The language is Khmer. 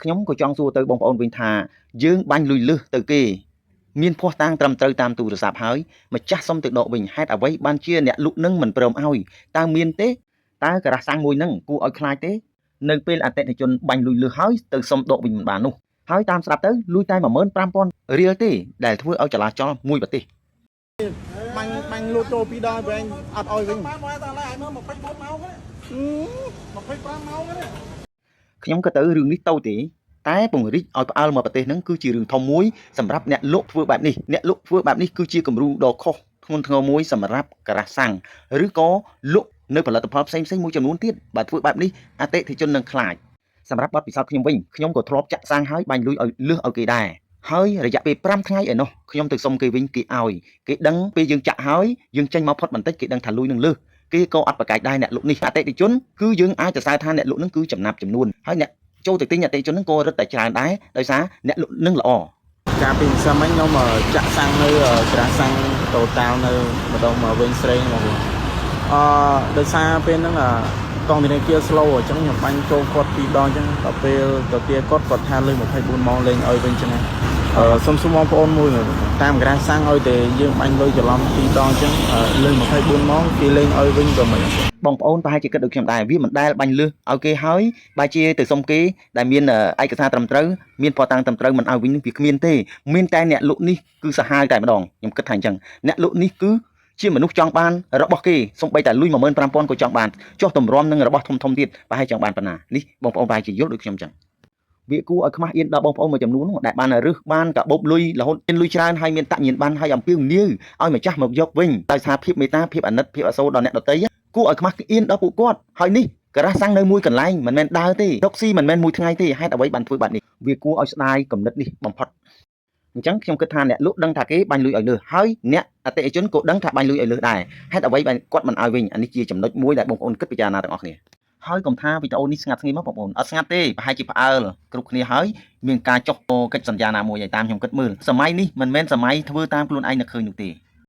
ខ្ញុំក៏ចង់សួរទៅបងប្អូនវិញថាយើងបាញ់លុយលឹះទៅគេមានភ័ស្តុតាងត្រឹមត្រូវតាមទូរស័ព្ទហើយម្ចាស់សុំទៅដកវិញហេតុអ្វីបានជាអ្នកលក់នឹងមិនព្រមឲ្យតើមានទេតើការ៉ាស់សាំងមួយនឹងគួរឲ្យខ្លាចទេនៅពេលអតិថិជនបាញ់លុយលឹះហើយទៅសុំដកវិញមិនបាននោះហើយតាមស្រាប់ទៅលុយតែ15000រៀលទេដែលធ្វើឲ្យចលាចលមួយប្រទេស បាញ់បាញ់លូតចូលពីរដងវិញអត់ឲ្យវិញ បានមកតែឥឡូវឲ្យមើល24ម៉ោងហ្នឹង25ម៉ោងហ្នឹង ខ្ញុំក៏ទៅរឿងនេះទៅទេតែពង្រីកឲ្យផ្អើលមកប្រទេសហ្នឹងគឺជារឿងធំមួយសម្រាប់អ្នកលក់ធ្វើបែបនេះអ្នកលក់ធ្វើបែបនេះគឺជាគំរូដ៏ខុសធ្ងន់ធ្ងរមួយសម្រាប់ការ៉ាស់សាំងឬក៏លក់នៅផលិតផលផ្សេងៗមួយចំនួនទៀតបើធ្វើបែបនេះអតិថិជននឹងខ្លាចសម្រាប់បទពិសោធន៍ខ្ញុំវិញខ្ញុំក៏ធ្លាប់ចាក់សាំងហើយបាញ់លុយឲ្យលឺសឲ្យគេដែរហើយរយៈពេល5ថ្ងៃឯណោះខ្ញុំទៅសុំគេវិញគេឲ្យគេដឹងពេលយើងចាក់ហើយយើងចេញមកផុតបន្តិចគេដឹងថាលុយនឹងលឺសគេក៏អត់ប្រកែកដែរអ្នកលក់នេះអតិថិជនគឺយើងអាចសរសើរថាអ្នកលក់នឹងគឺចំណាប់ចំនួនហើយអ្នកចូលទៅទិញអតិថិជននឹងក៏រឹតតែច្រើនដែរដោយសារអ្នកលក់នឹងល្អ កាលពីម្សិលមិញខ្ញុំចាក់សាំងនៅក្រាស់សាំងតូតាល់នៅម្ដុំវិញស្រេងបងប្អូនអឺដោយសារពេលហ្នឹងកងធនាគារ slow អញ្ចឹងខ្ញុំបាញ់ចូលគាត់ពីរដងអញ្ចឹងដល់ពេលទៅទាគាត់គាត់ថាលើ24ម៉ោងលេងឲ្យវិញអញ្ចឹងអឺសុំសួរបងប្អូនមួយតាមក្រាស់សាំងឲ្យតែយើងបាញ់លុយច្រឡំពីរដងអញ្ចឹងលើ24ម៉ោងគេលេងឲ្យវិញក៏មិន បងប្អូនប្រហែលជាគិតដូចខ្ញុំដែរវាមិនដែលបាញ់លឺឲ្យគេហើយបើជាទៅសុំគេដែលមានឯកសារត្រឹមត្រូវមានភស្តុតាងត្រឹមត្រូវមិនឲ្យវិញនឹងវាគ្មានទេមានតែអ្នកលក់នេះគឺសាហាវតែម្ដងខ្ញុំគិតថាអញ្ចឹងអ្នកលក់នេះគឺជាមនុស្សចង់បានរបស់គេសំបីតែលុយ15000ក៏ចង់បានចុះតម្រាំនឹងរបស់ធំធំទៀតប្រហែលចង់បានប៉ុណ្ណានេះបងប្អូនប្រហែលជាយល់ដូចខ្ញុំអញ្ចឹងវាគួរឲ្យខ្មាស់អៀនដល់បងប្អូនមួយចំនួនដែលបានរឹសបានកាបូបលុយរហូតមានលុយច្រើនហើយមានតញ្ញាណបានហើយអំពាវនាវឲ្យម្ចាស់មកយកវិញដោយសារភាពមេត្តាភាពអាណិតភាពអាសូរដល់អ្នកដទៃគួរឲ្យខ្មាស់អៀនដល់ពួកគាត់ហើយនេះការ៉ាស់សាំងនៅមួយកន្លែងមិនមែនដើរទេរកស៊ីមិនមែនមួយថ្ងៃទេហេតុអ្វីបានធ្វើបែបនេះវាគួរឲ្យស្ដាយគំនិតនេះបំផុតអញ្ចឹងខ្ញុំគិតថាអ្នកលក់ដឹងថាគេបាញ់លុយឲ្យលើសហើយអ្នកអតិថិជនក៏ដឹងថាបាញ់លុយឲ្យលើសដែរហេតុអ្វីបានគាត់មិនឲ្យវិញអានេះជាចំណុចមួយដែលបងប្អូនគិតពិចារណាទាំងអស់គ្នាហើយកុំថាវីដេអូនេះស្ងាត់ស្ងៀមមកបងប្អូនអត់ស្ងាត់ទេប្រហែលជាផ្អើលគ្រប់គ្នាហើយមានការចុះកិច្ចសន្យាណាមួយឲ្យតាមខ្ញុំគិតមើលសម័យនេះមិនមែនសម័យធ្វើតាមខ្លួនឯងនឹកឃើញនោះទេ។